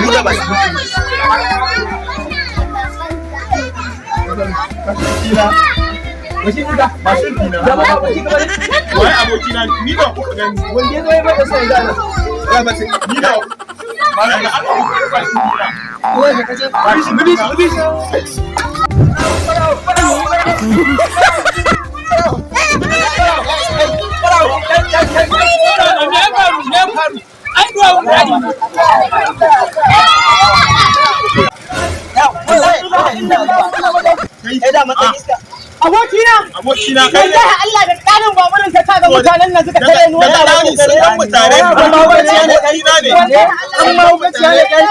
Buɗe baki. Mashin ɗinka. Mashin dina. Da ba abokin ka bane? Wai abokina ni da kuka gani. Wanda ya zo ya bada sai gana. Ya bace ni da malam da aka kuka mashin dina. Ko ya kace? Mashin Bibi shi, bibi shi. Me ya faru? Me ya faru? Ai duwa wani. Kai da matsayin iska. Abokina! Abokina kai ne. Wallahi Allah da tsarin baburin ka kaga mutanen nan suka tare ni. Daga nani sun gan mu tare. Amma Abokina ne. Amma hukaciya ne kai.